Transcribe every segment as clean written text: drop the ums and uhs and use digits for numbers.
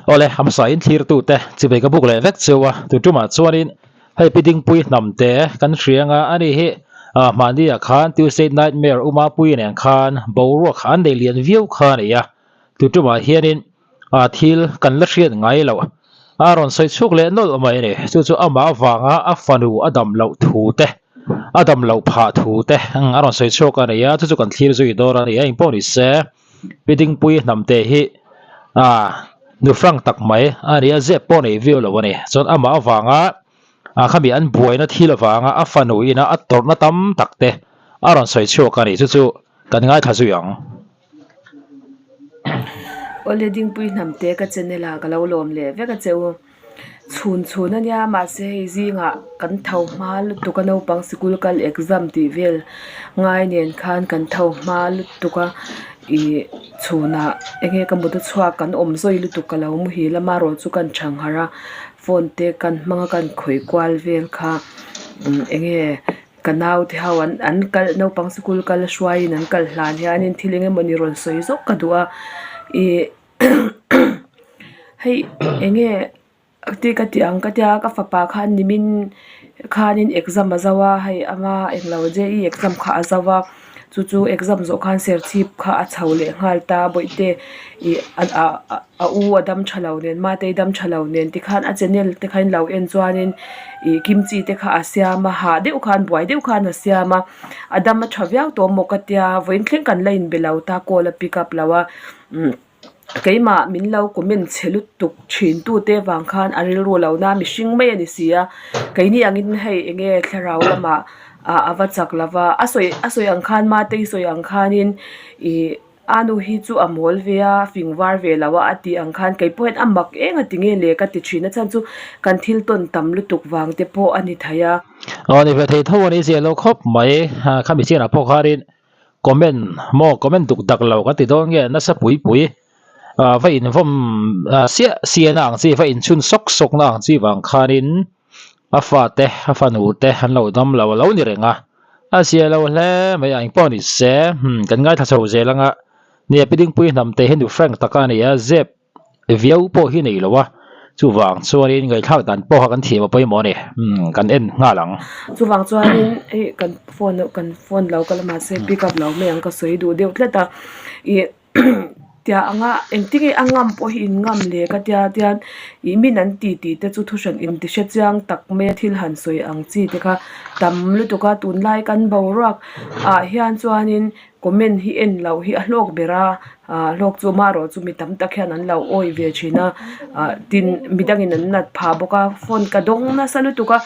Awle, hamsa in thlirtute chivei ka buk leh vek cheu a, tu tumah chuanin hei Pi Dingpui hnamte kan hria anga ani hi mahni ah khan Tuesday Nightmare Uma Pui nen khan boruak an nei lian viau kha a ni a, tu tumah hianin thil kan la hriat ngai loh a rawn sawi chhuk leh nawlh mai a ni, chu chu amah avanga a fanu a dam loh thu te a dam loh phah thu te a rawn sawi chhuak a ni a, chu chu kan thlir zui dawn a ni a, engpawh ni se. Pi Dingpui hnamte hi ah nu hrang tak mai a ni a, zep pawh nei viau lo a ni. Chuan amah avanga ah khami an buaina thil avanga a fanu ina a tawrhna tam tak te a rawn sawi chhuak a ni. Chu chu kan ngaithla zui ang. Awle Dingpui hnamte ka channel ah ka lo lawm leh vek a che u. Chhun chhun a nia mahse hei zingah kan tho hma lutuk a naupang sikul kal exam tih vel ngai nen khan kan tho hma lutuk a ih chhunah eng nge ka mut a chhuak kan awm zawi lutuk ka lo muhil a marawh chu kan thang harh a phone te kan hmang a kan khawih kual vel kha eng nge ka nau te ho an an kal naupang sikul kal hruaiin an kal hlan hianin thil eng emawni rawn sawi zawk ka duh a ih. Hei eng nge ti ka tih ang ka tia ka fapa khan nimin khanin exam a zo a hei anga englo JE exam kha a zo a chu chu exam zawh khan serchhip kha a chho leh nghal ta bawihte ih a u a dam tha lo nen mate dam tha lo nen tikhan a channel te kha in lo en chuanin ih kimchi te kha a siam a hah deuh khan buai deuh khan a siam a a dam a tha viau tawh maw ka tia vawiin thleng kan la inbe lo ta call a pick up lo a. Keimah min lo comment chhe lutuk thin tute vang khan a rilru lo na mihring mai a ni si a, keini angin hei eng nge thlarau lamah ah a va chak lo va, a sawi a sawi ang khan Matei sawi ang khanin ih a nu hi chu a mawl ve a fing var ve lo a a tih ang khan kei pawh hian a mak eng a ti nge le ka ti thin a chhan chu kan thil tawn tam lutuk vang te pawh a ni thei a. Aw ni ve thei tho a ni zia lo khawp mai, khami chianah pawh khanin Comment maw comment duk dak lo kan ti dawn nge nasa pui pui ah va invawm ah siah siah na ang chi va inchhun sawk sawk na ang chi vang khanin a fate a fanu te an lo dam lo a lo ni reng a a zia lo hle mai a engpawh ni se hmm kan ngaithla chho zel anga nia pi dingpui hnam te hi nu frank tak a ni a zep Viau pawh hi nei lo a, chuvang chuanin ngaihthlak dan pawh kha kan thiam a pawimawh a ni, umm kan en nghal ang. Chuvang chuanin hei kan phone loh kan phone lo ka la mahse pick up lo mai ang ka sawi duh deuh tlat a, ih tia anga engtin nge a ngam pawh hi in ngam le ka tia tian ih min an ti tih te chu thuhran inti hre chiang tak mai a thil han sawi ang chi te kha tam lutuk a tunlai kan boruak ah hian chuanin Comment hi en loh hi a hlawk ber a, ah hlawk chu marawh chu mi tam tak hian an lo awih ve thin a, ah tin midangin an nat phah bawk a phone ka dawng nasa lutuk a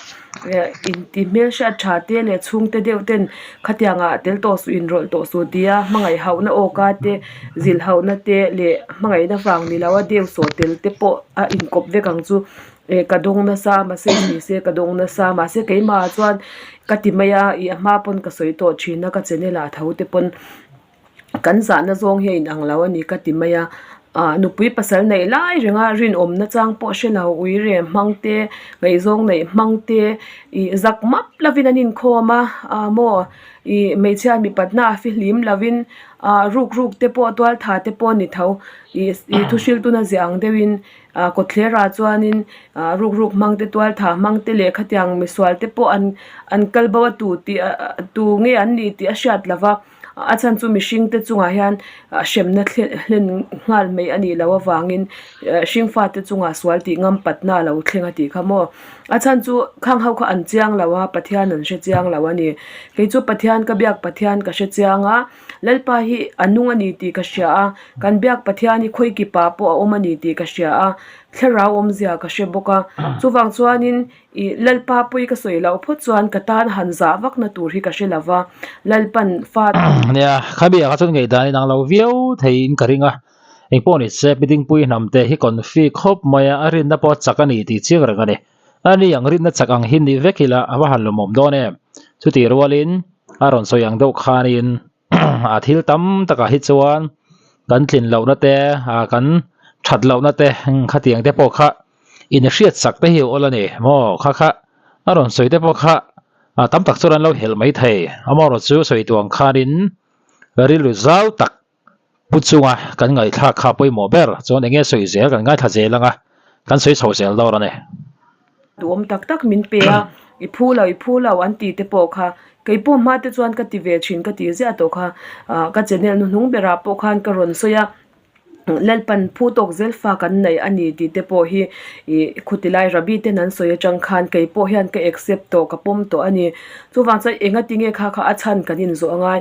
eh inti hmelhriat tha te leh chhungte deuh ten khatiangah tel tawh suh inrawlh tawh suh tia hmangaih hauhna awka te zilh hauhna te leh hmangaihna vang ni lo a deu sawh tel te pawh a inkawp vek ang chu. Eh ka dawng nasa mahse ni se ka dawng nasa mahse keimah chuan ka ti mai a ih a hma pawn ka sawi tawh thin a ka channel ah tho te pawn kan zahna zawng hi a inang lo a ni ka ti mai a ah nupui pasal neih lai reng a rinawmna chang pawh hre lo ui rem hmang te ngaihzawng neih hmang te ih zak map lovin an inkhawm a ah maw ih hmeichhia mipatna a fihlim lovin ah ruk ruk te pawh tual tha te pawh a ni tho ih ih thu hriltuna ziah ang deuhin. Ah kawtthlerah chuanin ah ruk ruk hmang te tual thah hmang te leh khatiang misual te pawh an an kal bo a tu tih ah tu nge an nih tih a hriat lo va a chhan chu mihring te chungah hian ah hremna thlen hlen nghal mai a nih loh avangin eh hringfa te chungah sual tih ngam patna a lo thleng a tih kha maw a chhan chu khang ho kha an chiang lo a Pathian an hre chiang lo a ni kei chu Pathian ka biak Pathian ka hre chiang a. Lalpa hi a nung a ni tih ka hria a, kan biak Pathian hi khawi kipa pawh a awm a ni tih ka hria a, thlarau awmzia ka hre bawk a. Chuvang chuanin ih Lalpa pawi ka sawi loh phawt chuan ka tan han zah vakna tur hi ka hre lo va, Lalpan fa. Nia, khami ah kha chuan ngaihdan inang lo viau theiin ka ring a, engpawh ni se Pi Dingpui hnamte hi confi khawp mai a, a rinna pawh a chak a ni tih chiang reng a ni. A ni ang rinna chak ang hi ni vek ila a va han lawmawm dawn em? Chutih rualin a rawn sawi ang deuh khanin a thil tam takah hi chuan kan tlin lohna te ah kan that lohna te khatiang te pawh kha inhriat sak te hi a awl a ni maw kha kha a rawn sawi te pawh kha tam tak chuan an lo helh mai thei amaherawhchu sawi tuang khanin rilru zau tak. Pu chunga kan ngaihthlak kha pawimawh ber chuan enge sawi zel kan ngaithla zel anga kan sawi chho zel dawr a ni. Duhawm tak tak min pe a, i phu lo i phu lo an ti te pawh kha kei pawh hma te chuan ka ti ve thin ka ti ziah tawh kha ah ka channel hnuhnung berah pawh khan ka rawn sawi a. Lalpan phu tawk zel fa kan nei a ni tih te pawh hi ih khuti lai Rabbi ten an sawi atang khan kei pawh hian ka accept tawh ka pawm tawh a ni. Chuvang chuan enga tinge kha kha a chhan kan inzawh a ngai.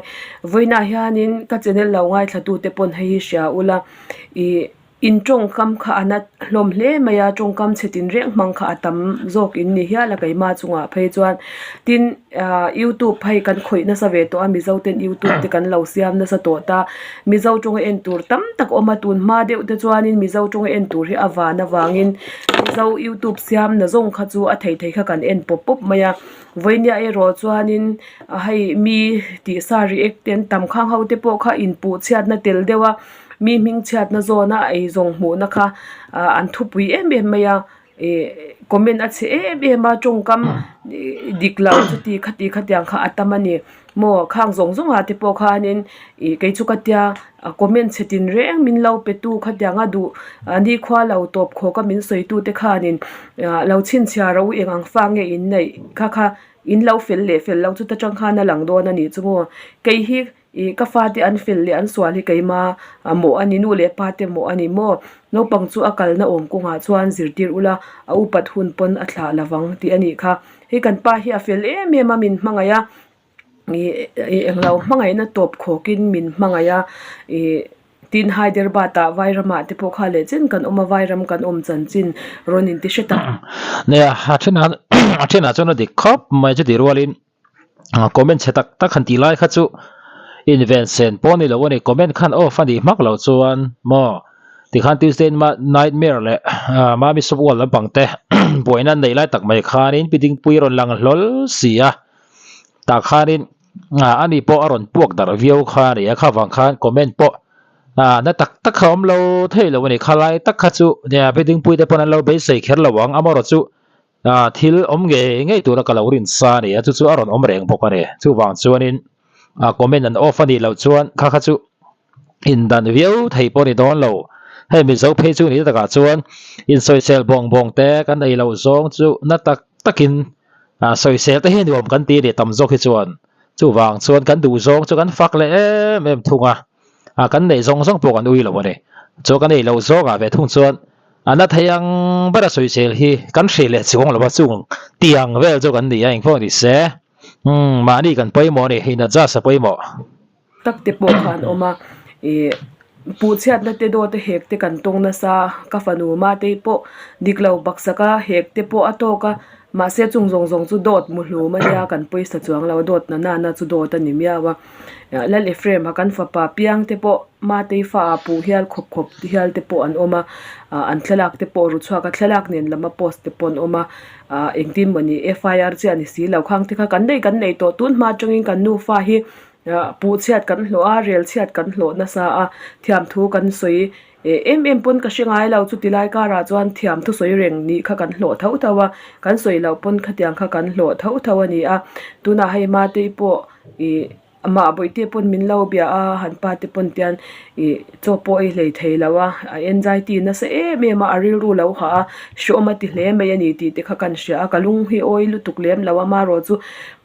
Vawiinah hianin ka channel lo ngaithla te pawn hei hi hria ula ih in tawngkam kha a na hlawm hle mai a tawngkam chhe tin reng hmang kha a tam zawk in ni hial a keimah chungah phei chuan tin ah youtube hei kan khawih nasa ve tawh a mizo ten youtube te kan lo siam nasa tawh ta. Mizo tawnga en tur tam tak a awm a tun hma deuh te chuanin Mizo tawnga en tur hi a van avangin Mizo youtube siam na zawng kha chu a thei thei kha kan en pawp pawp mai a vawinia erawh chuanin hei mi tih sa react te an tam khang ho te pawh kha inpuh chhiatna tel deuh a mi hming chhiatna zawna eizawng hmuhna kha ah an thupui em em mai a. Ih comment a chhe em em a tawngkam dik lo chuti khati khatiang kha a tam a ni maw khang zawng zawng ah te pawh khanin ih kei chu ka tia comment chhe tin reng min lo pe tu khatiang a duh nikhua lo tawp khawk a min sawi tu te khanin ah lo chhinchhiar rawh u eng ang fa nge in neih kha kha in lo fel leh fel lo chuta tang khan a lang dawn a nih chu maw kei hi. Ih ka fate an fel leh an sual hi keima mawh a ni, nu leh pa te mawh a ni maw? Naupang chu a kalna awm kawngah chuan zirtir ula, a upat hun pawn a thlah lovang tih a nih kha. Hei kan pa hi a fel em em a, min hmangaih a, ih englo hmangaihna tawp khawkin min hmangaih a, ih tin Hyderabad ah Vairamah te pawh kha leh chen kan awm a, Vairam kan awm chanchin rawn inti hre tak. Nia, a thenah a thenah chuan a dik khawp mai chutih rualin. Comment chhe tak tak han tih lai kha chu inven sen pawh a ni lo a ni comment khan off a nih hmak loh chuan maw tikhan Tuesday nightmare leh Mami sub wall lampang te buaina an neih lai tak mai khanin Pi Dingpui rawn lang hlawl si a tah khanin ani pawh a rawn puak darh viau kha a ni a kha vang khan comment pawh na tak tak kha a awm lo thei lo a ni khalai tak kha chu Pi Dingpui te pawn an lo beisei kher lo ang amaherawhchu chu. Ah thil awm ngei ngei tura ka lo rin sa a ni a, chu chu a rawn awm reng bawk a ni. Chuvang chuanin ah comment an off a nih loh chuan kha kha chu indan viau thei pawh a ni dawn lo. Hei Mizo phei chu ni takah chuan insawisel bawng bawng te kan ei loh zawng chu na tak takin ah sawisel te hi nuam kan ti a ni tam zawk hi chuan. Chuvang chuan kan duh zawng chu kan fak leh em em thung a, ah kan neih zawng zawng pawh kan ui lo a ni. Chu kan ei loh zawngah ve thung chuan A na thei ang ber a sawisel hi kan hrih leh chuang lo a chung tiang vel chu kan ni a engpawh ni se umm mahni kan pawimawh a ni in adjust a pawimawh. Tak te pawh kha an awm a ih puhchhiatna te dawt a hek te kan tawng nasa ka fanu mate pawh dik lo baksak a hek te pawh a tawk a mahse chung zawng zawng chu dawt mu hlum a nia kan pawisa chuang lo a dawt na nana chu dawt a ni miau a. Lal Ephraim a kan fapa piang te pawh Matei fa ah puh hial khawp khawp hial te pawh an awm a ah an thlalak te pawh ru chhuak a thlalak nen lama post te pawh an awm a ah engtin maw ni FIR chiah ni si lo khang te kha kan nei kan nei tawh tun hma atangin kan nufa hi ah puh chhiat kan hlawh a rel chhiat kan hlawh nasa a thiamthu kan sawi eh em em pawn ka hre ngai lo chuti lai karah chuan thiamthu sawi reng nih kha kan hlawh tho tho a kan sawi loh pawn khatiang kha kan hlawh tho tho a ni a tunah hei Matei pawh ih amah bawihte pawn min lo bia a han pa te pawn tian ih chaw pawh a hlei thei lo a a anxiety nasa em em a a rilru lo hah a hreawm a ti hle mai a ni tih te kha kan hria a ka lung hi awi lutuk lem lo a amaherawh chu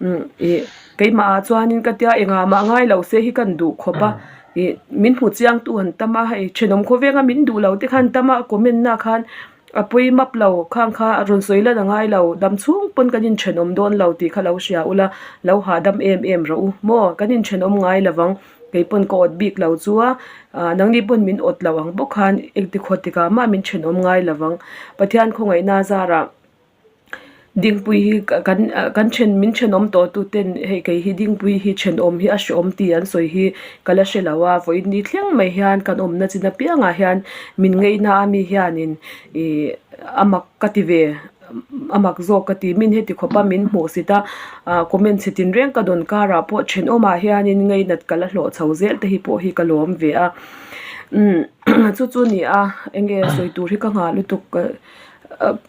umm ih keimah ah chuanin ka tia engah mah ngai lo se hi kan duh khawp a ih min hmu chiang tu han tam a hei thenawm khawvenga min duh lo te khan tam a comment na khan A pawi map lo, khang kha a rawn sawi lan a ngai lo, dam chhung pawn kan inthenawm dawn lo tih kha lo hria ula, lo hahdam em em rawh u maw, kan inthenawm ngai lo vang, kei pawn ka awt bik lo chu a, nangni pawn min awt lo ang bawk khan engti khaw tikah mah min thenawm ngai lo vang, Pathian khawngaihna zarah Dingpui hi kan kan then min thenawm tawh tu ten hei kei hi Dingpui hi thenawm hi a hreawm tih an sawi hi ka la hre lo a vawiin ni thleng mai hian kan awmna chin apiangah hian min ngaihna a mi hianin ih a mak ka ti ve a mak zawk ka ti min heti khawp a min hmuh sit a ah comment chhe tin reng ka dawn karah pawh thenawmah hianin ngainat ka la hlawh chho zel te hi pawh hi ka lawm ve a umm chu chu a ni a eng nge sawi tur hi ka nghah lutuk ka.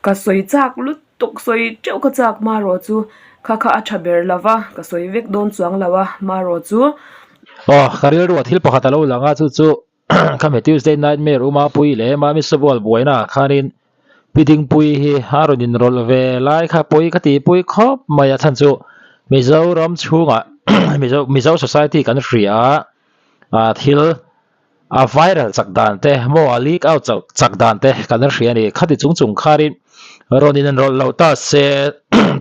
Ka sawi chak lutuk sawi teuh ka chak marawh chu kha kha a tha ber lo va ka sawi vek dawn chuang lo a marawh chu. Aw ka rilru a thil pakhat a lo lang a chu chu. Khami Tuesday Nightmare U Mapuii leh Mami Sabual buaina ah khanin Pi Dingpuii hi a rawn inrawlh ve lai kha pawi ka tihpui khawp mai a chhan chu Mizoram chhungah Mizo Mizo society kan hria a thil a viral chak dan te maw a leak out chak chak dan te kan hria a ni. Khati chung chung kharin rawn inrawlh loh ta se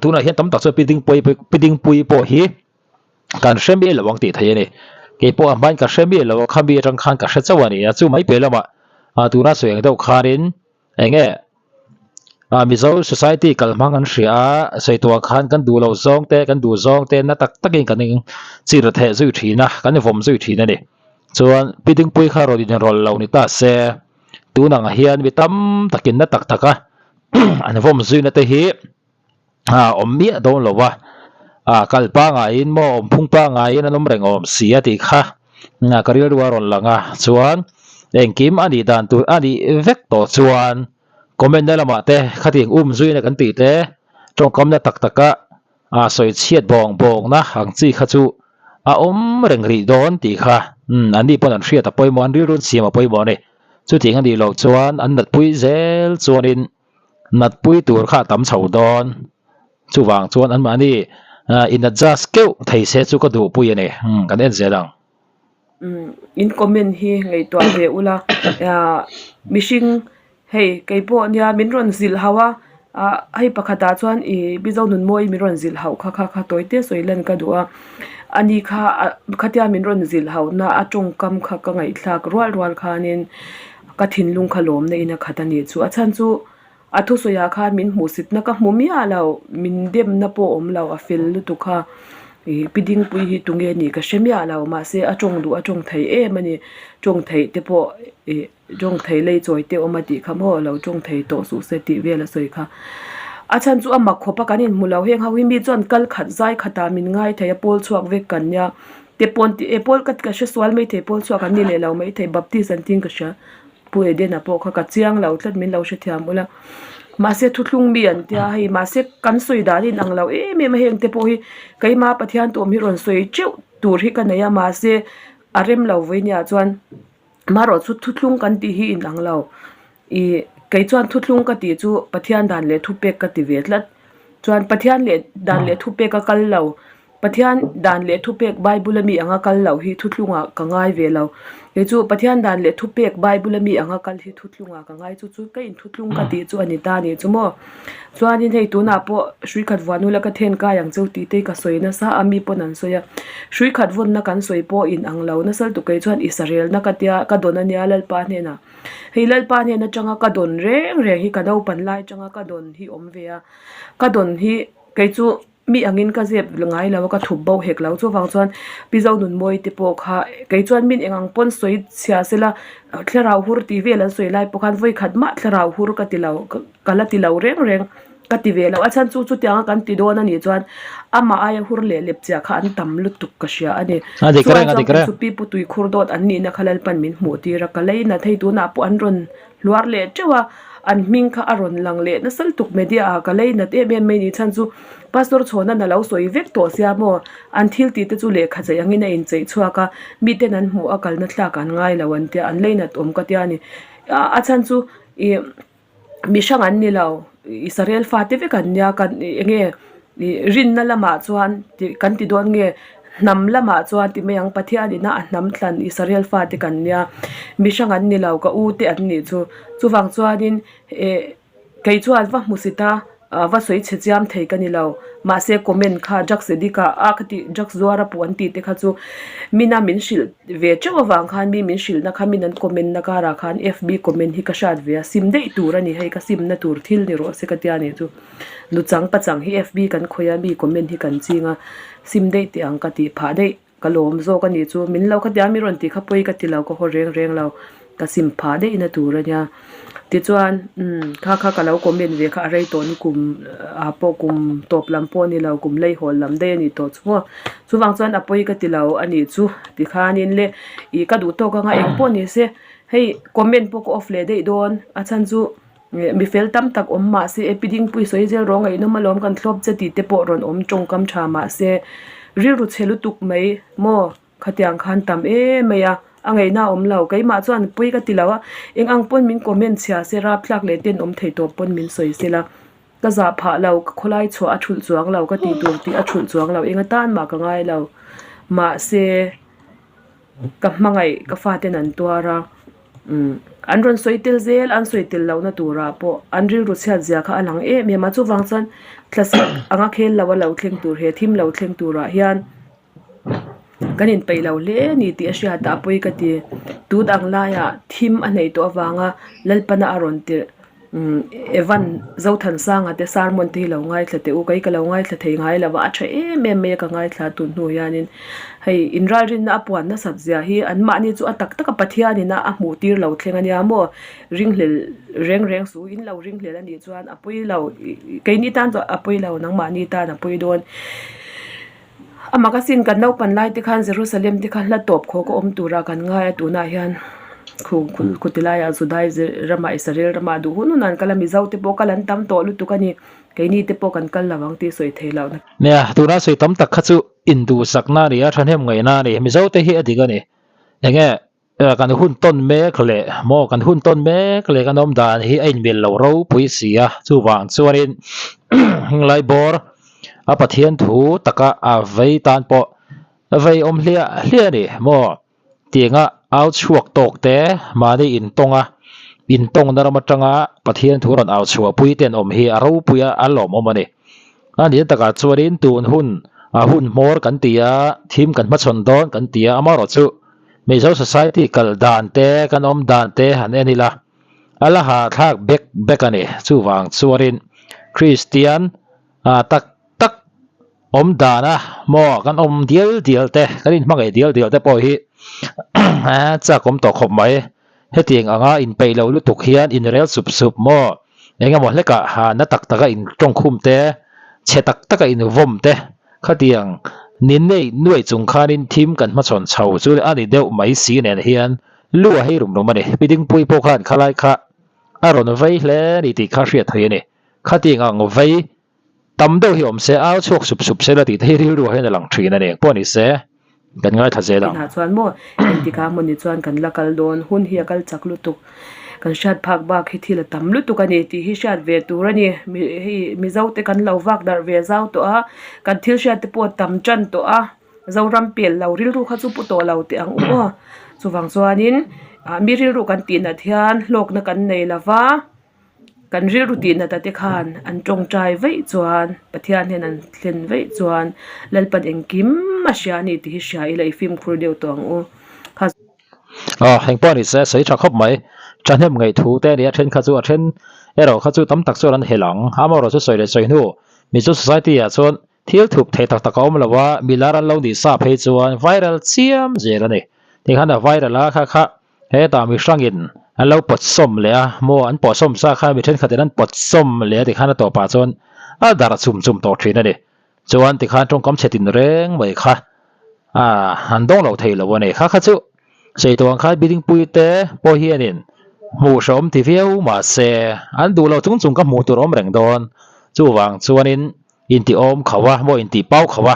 tunah hian tam tak chuan Pi Dingpuii Pi Dingpuii pawh hi Kan hre miah lo ang tih theih a ni. Kei pawh a hmain ka hre miah lo a, khami atang khan ka hre chauh a ni a, chu mai piah lamah tuna sawi ang deuh khanin eng nge Mizo society kal hmang an hria a, sawi tuah khan kan duh loh zawng te, kan duh zawng te na tak takin kan chir theh zui thin a, kan vawm zui thin a ni. Chuan Pi Dingpui kha rawn inrawlh lo ni ta se, tun ang hian mi tam takin na tak taka an vawm zuina te hi a awm miah dawn lo a, a kal pangaiin maw awm phung pangaiin an awm reng awm si a tih kha ka rilru a rawn lang a, chuan engkim a nih dan tur a nih vek tawh chuan comment na lamah te khatiang um zuina kan tih te tawngkamna tak taka a sawi chhiat bawng bawngna ang chi kha chu a awm reng rih dawn tih kha an ni pawn an hriat a pawimawh an rilru an siam a pawimawh a ni, chutiang a nih loh chuan an natpui zel chuanin. Natpui tur kha a tam chho dawn. Chuvang chuan anmahni in adjust keuh thei se chu ka duhpui a ni. Kan en zel ang. In comment hi ngaihtuah ve ula mihring hei kei pawh nia min rawn zilh hauh a, hei pakhatah chuan ih Mizo nunmawi min rawn zilh hauh kha kha kha tawi te sawi lan ka duh a, ani kha khatia min rawn zilh hauhna a tawngkam kha ka ngaihthlak rual rual khanin Ka thinlung kha lawmna in a khat a nih chu. A chhan chu a thusawiah khan min hmuhsitna ka hmu miah lo, min demna pawh awm lo, a fel lutuk kha. Ih Pi Dingpui hi tunge nih ka hre miah lo, mahse a tawng duh a tawng thei em a ni. Tawng theih te pawh ih tawng thei lei chawi te awm a tih kha maw lo tawng thei tawh suh se tih vel a sawi kha. A chhan chu a mak khawp a kan inhmu lo, heng ho hi mi chuan kal khat zai khatah min ngai thei a, pawl chhuak vek kan nia. Te pawn tih e pawl ka ka hre sual maithei pawl chhuak an ni leh lo maithei baptist an tin ka hria pu Edena pawh kha ka chiang lo tlat min lo hrethiam ula mahse thuthlung mi an tia hei mahse kan sawi dan in ang lo em em a heng te pawh hi keima Pathian tuam hi rawn sawi teuh tur hi ka nei a mahse a rem lo vawi nia chuan. Amaherawh chu thuthlung kan tih hi inang lo. Ih kei chuan thuthlung ka tih chu Pathian dan leh thupek ka ti ve tlat. Chuan Pathian leh dan leh thupek a kal lo. Pathian dan leh thupek Bible a mi anga kal loh hi thuthlungah ka ngai ve lo. Kei chu Pathian dan leh thupek Bible a mi anga kal hi thuthlungah ka ngai chu chu ka inthutlung ka tih chu a ni ta a nih chu maw. Chuanin hei tunah pawh hrui khat vuan ula ka then kai ang cheu tih te hi ka sawi nasa a, mi pawn an sawi a. Hrui khat vawnna kan sawi pawh in ang lo nasal tuk kei chuan i sarelna ka tia ka dawn a nia Lalpa hnenah. Hei Lalpa hnen atanga ka dawn reng reng hi ka naupan lai atanga ka dawn hi awm ve a. Ka dawn hi kei chu Mi angin ka zep ngai lo a, ka thup bo hek lo. Chuvang chuan Pi Zonunmawi te pawh kha kei chuan min eng ang pawn sawi chhia sela thlarau hur tih vel an sawi lai pawh khan vawi khat mah thlarau hur ka ti lo, ka la ti lo reng reng ka ti ve lo. A chhan chu chutianga kan ti dawn a nih chuan amah aia hur leh lep chiah kha an tam lutuk ka hria a ni. Chuan chuan kei chu Pi Putui khur dawt an nihna kha Lalpan min hmuh tir a, ka lei nat hei tunah pawh an rawn hluar leh teuh a, an hming kha a rawn lang leh nasa lutuk media ah ka lei nat em em mai ni chhan chu pastor chhawnan a lo sawi vek tawh sia maw an thil tih te chu lehkha chei angin a incheih chhuak a miten an hmuh a kalna thlak an ngai lo an tia an lei nat awm ka tia ni a chhan chu ih mi hrang an ni lo Israel fate vek an nia kan eng nge. Ih rinna lamah chuan tih kan ti dawn nge hnam lamah chuan ti mai ang Pathian ina a hnam thlan Israel fate kan nia mi hrang an ni lo ka u te an nih chu chuvang chuanin eh kei chuan va hmu si ta ah va sawi chhe chiam thei ka ni lo mahse comment kha drugs addict ah a ka tih drugs zuar a puh an tih te kha chu mina min hrilh ve teuh avang khan mi min hrilhna kha min an comment na karah khan fb comment hi ka hriat ve a sim daih tur a ni hei ka simna tur thil ni rawh se ka tia nih chu. Nuchang pachang hi fb kan khawih a mi comment hi kan ching a sim daih teh ang ka tih phah daih ka lawm zawk a nih chu min lo khatia mi rawn tih kha pawi ka ti lo ka haw reng reng lo ka sim phah daih na tur a nia tichuan umm kha kha ka lo comment ve kha a rei tawh ni kum ah pawh kum tawp lam pawh a ni lo kum lei hawl lam daih a nih tawh chu maw chuvang chuan a pawi ka ti lo a nih chu tikhanin le ih ka duh tawk anga eng pawh ni se hei comment pawh ka off leh daih dawn a chhan chu. Mi fel tam tak awm mah se e pi Dingpui sawi zel rawh ngaihnawm alawm kan thlawp che tih te pawh rawn awm tawngkam tha mah se rilru chhe lutuk mai maw khatiang khan tam em mai a. A ngaihna a awm lo. Keimah chuan pui ka ti lo a, eng ang pawn min comment chhia se rapthlak leh ten awm thei tawp pawn min sawi se la. Ka zah phah lo, ka khawlai chhuah a thulh chuang lo, ka tih tur tih a thulh chuang lo, eng atan mah ka ngai lo. Mahse, ka hmangaih ka faten an tuar a, umm an rawn sawi tel zel, an sawi tel lohna turah pawh an rilru chhiat zia kha a lang em em a, chuvang chuan thlasik anga khel lo a lo thleng tur he thim lo thleng turah hian Kan inpeih lo hle a ni tih a hriat a, a pawi ka ti. Tut ang laiah thim a hneih tawh avanga Lalpana a rawn tirh umm Evan Zothansanga te sermon te hi lo ngaithla teh u, kei ka lo ngaithla thei ngai lo va, a tha em em mai a ka ngaithla tun hnu hianin hei inralrinna a puan nasat zia hi anmahni chu a tak taka Pathianin a hmuh tir lo thleng a nia maw ringhlel reng reng suh in lo ringhlel a nih chuan a pawi lo keini tan chuan a pawi lo nangmahni tan a pawi dawn. A magazine kan naupan lai te khan Jerusalem te kha hla tawp khawk a awm tura kan ngai a tunah hian khu khu khu ti laiah Judai ramah Israel ramah duh hun hun an kal a Mizo te pawh kal an tam tawh lutuk a ni keini te pawh kan kal lo ang tih sawi thei lohna. Nia, tuna sawi tam tak kha chu induhsakna a ni a, thahnem ngaihna a ni. Mizo te hi a dik a ni. Enge Kan hun tawn mek leh maw kan hun tawn mek leh kan awm dan hi a inmil lo ropui si a, chuvang chuanin Henglai bawr a Pathian thu taka a vei tan pawh vei awm hliah hliah a ni maw tianga au chhuak tawk te mahni intawng a intawngna ram atanga Pathian thu rawn au chhuah pui te an awm hi a ropui a a lawmawm a ni. A nih takah chuanin tun hun a hun hmawr kan ti a thim kan hmachhawn dawn kan ti a amaherawhchu Mizo society kal dan te, kan awm dan te han en ila, a la hahthlak bek bek a ni. Chuvang chuanin Kristian tak tak awm dana maw kan awm dial dial te, kan inhmangaih dial dial te pawh hi chak awm tawh khawp mai. Hetiang anga inpeih loh lutuk hian inrel sup sup maw? Eng emaw hlekah ha na tak taka in tawngkhum te, chhe tak taka in vawm te, khatiang ni nei nuai chung khanin thim kan hmachhawn chho chu a ni deuh mai si nen hian lu a hei rum rum a ni. Pi Dingpui pawh khan khalai kha a rawn vei hle a ni tih kha hriat theih a ni. Khatiang ang vei Tam deuh hi awm se, au chhuak sup sup se la tih te hi rilru ah hian a lang thin a ni. Pawh ni se, kan ngaithla zel ang. Inah chuan maw, engtikah hmun ni chuan kan la kal dawn, hun hi a kal chak lutuk, kan hriat phak bak hi thil a tam lutuk a ni tih hi hriat ve tur a ni. Hei Mizo te kan lo vak darh ve zau tawh a, kan thil hriat te pawh a tam tan tawh a, Zoram pel lo rilru kha chu pu tawh lo teh ang u aw. Chuvang chuanin mi rilru kan tihnat hian hlawkna kan nei lo va. Kan rilru tihnata te khan an tawngtai vaih chuan Pathian hian an thlen vaih chuan Lalpan engkim a hria a ni tih hi hria ila i fimkhur deuh tawh ang u. Kha. Aw, eng pawh ni se, sawi tha khawp mai. Thahnem ngaih thu te a ni a, then kha chu a then erawh kha chu tam tak chuan an hel ang. Amaherawh chu sawi leh sawi hnu Mizo Society ah chuan thil thup thei tak tak a awm lo a, milar an lo nih sa phei chuan viral chiam zel a ni. Tikhan a viral a, kha kha Hetah mi hrangin an lo pawt sawm leh a, maw an pawh sawm sa khan mi thenkhatin an pawt sawm leh a tikhan a tawpah chuan a darh chum chum tawh thin a ni. Chuan tikhan tawngkam chhe tin reng mai kha ah an dawng lo thei lo a ni. Kha kha chu sei tawh ang khan building pui te pawh hianin hmuh hrehawm ti viau mahse an duh lo chung chung ka hmuh tur awm reng dawn. Chuvang chuanin Intih awm kho a, maw intih pau kho a,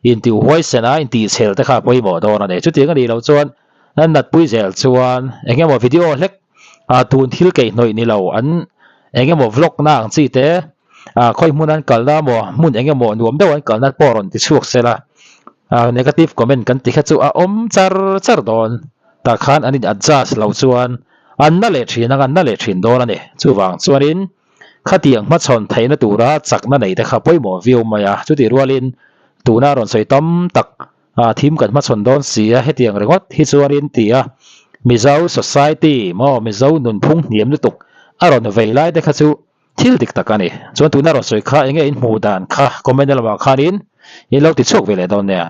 intih huaisen a, intih chhel te kha a pawimawh dawn a ni. Chutiang a nih loh chuan an natpui zel chuan eng emaw video hlek ah tun thil keihnawih ni lo an eng emaw vlog na ang chi te ah khawi hmun an kalna maw hmun eng emaw nuam deuh an kalna pawh rawn ti chhuak sel a, ah negative comment kan ti kha chu a awm char char dawn tah khan an in adjust loh chuan an na leh thin ang an na leh thin dawn a ni. Chuvang chuanin. Khatiang hmachhawn theihna tura chakna nei te kha pawimawh viau mai a, chutih rualin tuna rawn sawi tam tak thim kan hmachhawn dawn si a, hetiang ringawt hi chuanin ti a Mizo society maw Mizo nunphung hniam lutuk a rawn vei lai te kha chu thil dik tak a ni. Chuan tuna rawn sawi kha enge in hmuh dan kha comment lamah khanin in lo ti chhuak ve leh dawn nia.